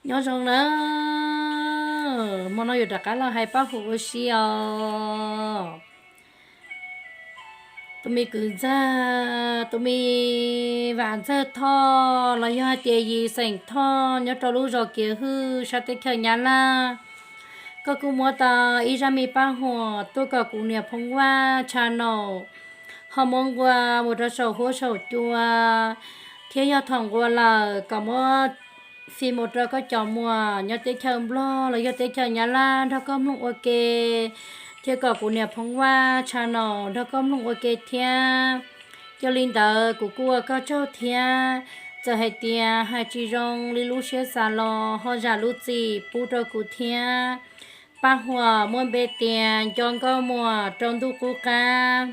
Nyob zoo na, hmo no yuav rov qab los hais Paj Huam ua si os. Tus me kwv ntxawg, tus me Vam Ntxawg Thoj los yog hais tias Yim xeem Thoj nyob rau lub zos Kiav Hwj sab teb chaws Nyab Laj, koj kuj muab tau ib zaj me paj huam tuaj kom kuv niam Phoov Vaj channel ho muab nqua mus rau saum huab saum cua, thiab yog thaum nqua lawm kom muab fij mus rau koj cov muam nyob teb chaws Nplog los yog teb chaws Nyab Laj nrog koj mloog ua ke, thiab kom kuv niam Phoov Vaj channel nrog koj mloog ua ke thiab. Yog li ntawd kuv kuj ua koj tsaug thiab. Txawm hais tias hais tsis zoo li lub siab xav los ho zam lub txim pub rau kuv thiab. Paj huam muaj npe tias Nco Nkauj Muam Rau Ntuj Qub Qab.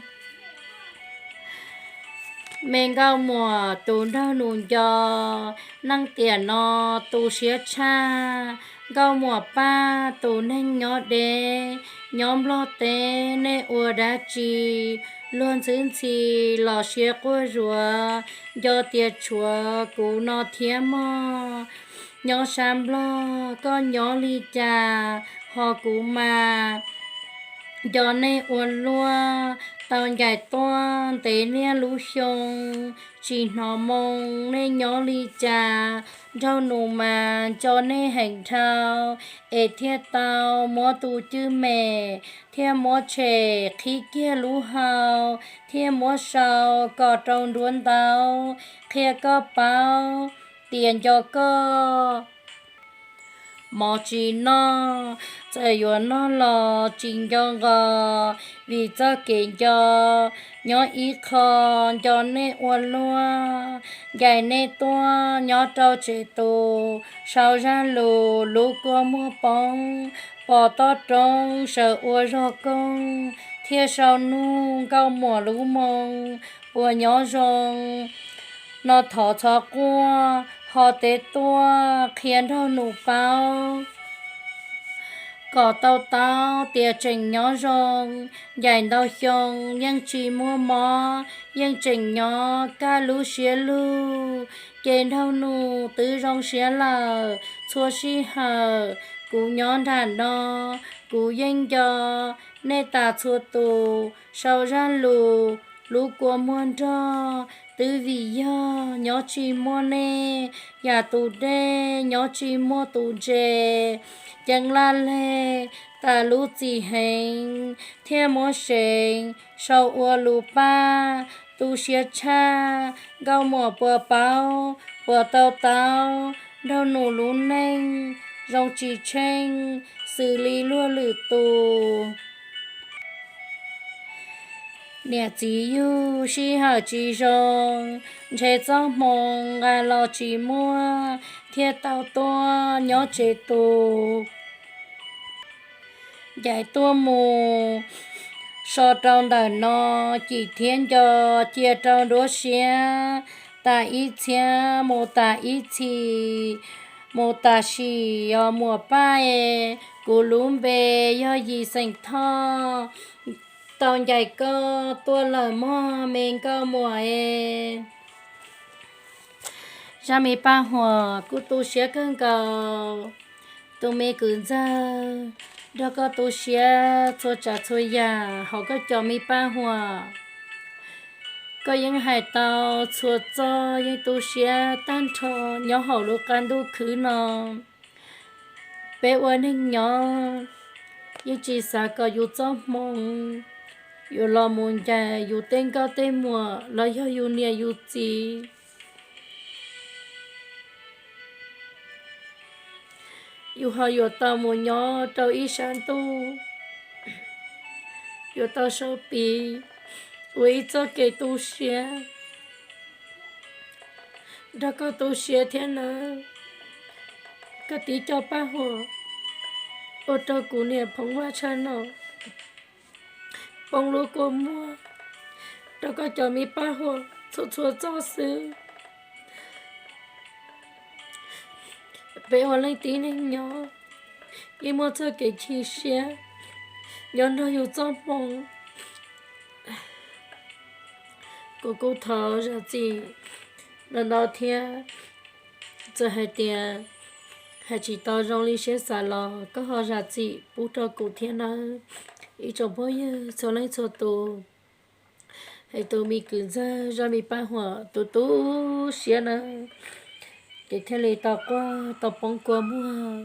Me Nkauj Muam tus nraug nus nco, neej tiam no tu siab tshaj. Nkauj Muam Paj tus neeg nyob deb, nyob Nplog teb nej ua dab tsi? Luag ntxhwb ntxhi los siab quaj zuav, nco tias tshuav kuv no thiab mog. Nyob sab Nplog koj nyob li cas, ho kuv mas nco nej ua luaj. Tau ncaim tuaj ntev niaj lub xyoo, tsis hnov moo nej nyob li cas. Nraug nus mas nco nej heev dhau, es thiaj tau muab tus cwj mem, thiaj muab tshem qhib kiag lub hau, thiaj muab sau kom rau nruab ntaub, qhia koj paub tias nco koj. Mov tsis noj, txawm yuav noj los tsis nco nqos, vim txoj kev nco nyob ib qho, nco nej ua luaj. Ncaim nej tuaj nyob rau tsev tus, sau zaj lus lub kua muag poob, pom toj roob sawv ua zog koog, thiaj sau nug Nkauj Muam lub moo puas nyob zoo. No thov txhob quaj, ho teb tuaj qhia nraug nus paub kom tau taub tias tseem nyob zoo. Ncaim ntau xyoo yeej tsis muaj mob, yeej tseem nyob kaj lub siab lug. Ces nraug nus twb zoo siab lawm, txhua sij hawm kuv nyob nram no, kuv yeej nco nej tas txhua tus. Sau zaj lus lub kua muag nrog, twb vim yog nyob tsis muaj nej, yam tus dej nyob tsis muaj tus ntses. Ceeb laj leg tas lub txim heev, thiaj muab seev sau ua lus paj. Tu siab tshaj, Nkauj Muam puas paub, puas tau taub nraug nus lub neej zoo tsis tsheej xws li luag lwm tus. Niam txiv yug sij hawm tsis zoo, ntshe txoj hmoo nqa los tsis muaj, thiaj tau tuaj nyob tsev tus. Ncaim tuaj mus so rau ntawm no, cim thiab nco cia rau nruab siab, tas ib txhiab mus tas ib txhis, mus tas sim os muam Paj es. Kuv lub npe yog Yim xeem Thoj, tau ncaim koj tuaj lawm mog me Nkauj Muam es. Zaj me paj huam kuj tu siab kawg nkaus. Tus me kwv ntxawg, nrog koj tu siab txhua tsav txhua yam hauv koj cov me paj huam. Koj yeej hais tau txhua txoj, yeej tu siab tag nrho nyob hauv lub qab ntuj khwb no. Peb ua neeg nyob yeej tsis xav kom yus txoj hmoo yuav los mus ncaim yus tej nkauj tej muam los yog yus niam yus txiv. Yus ho yuav tau mus nyob rau ib sab ntuj, yuav tau sau piv ua ib txoj kev tu siab. Nrog koj tu siab thiab nawb, koj tib co paj huam ua rau kuv niam Phoov Vaj tshaj no poob lub kua muag rau koj cov me paj huam txhua txhua txoj xwb. Peb ua leej tib neeg nyob yeej muaj txoj kev chim siab nyob nrog yus txoj hmoo. Kuv kuj thov zam txim ntau ntau thiab. Txawm hais tias hais tsis tau zoo li siab xav los koj ho zam txim pub rau kuv thiab nawb, ib tsoom phooj ywg txhua leej txhua tus. Es tus me kwv ntxawg zaj me paj huam tu tu siab nawb, ces thiaj li tau quaj tau poob kua muag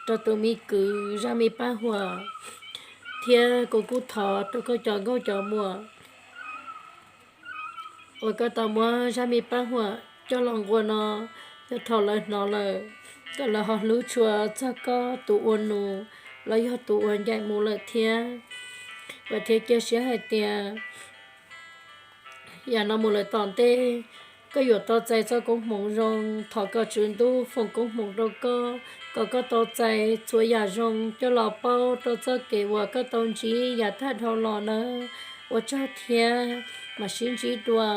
rau tus me kwv zaj me paj huam, thiab kuv kuj thov rau koj cov nkauj cov muam uas koj tau muab zaj me paj huam coj los nqua no, yog thaum lawv hnov lawm, kom lawv ho hlub tshua txog koj tus ua nus los yog tus ua ncaim mus lawm thiab. Vam thiab cia siab hais tias yam no mus lawm tom ntej, koj yuav tau txais txoj koob hmoov zoo. Thov kom Tswv Ntuj foom koob hmoov rau koj, kom koj tau txais txhua yam zoo coj los pauj rau txoj kev uas koj tau ntsib yav tag dhau los nawb. Ua tsaug thiab mam sib ntsib dua.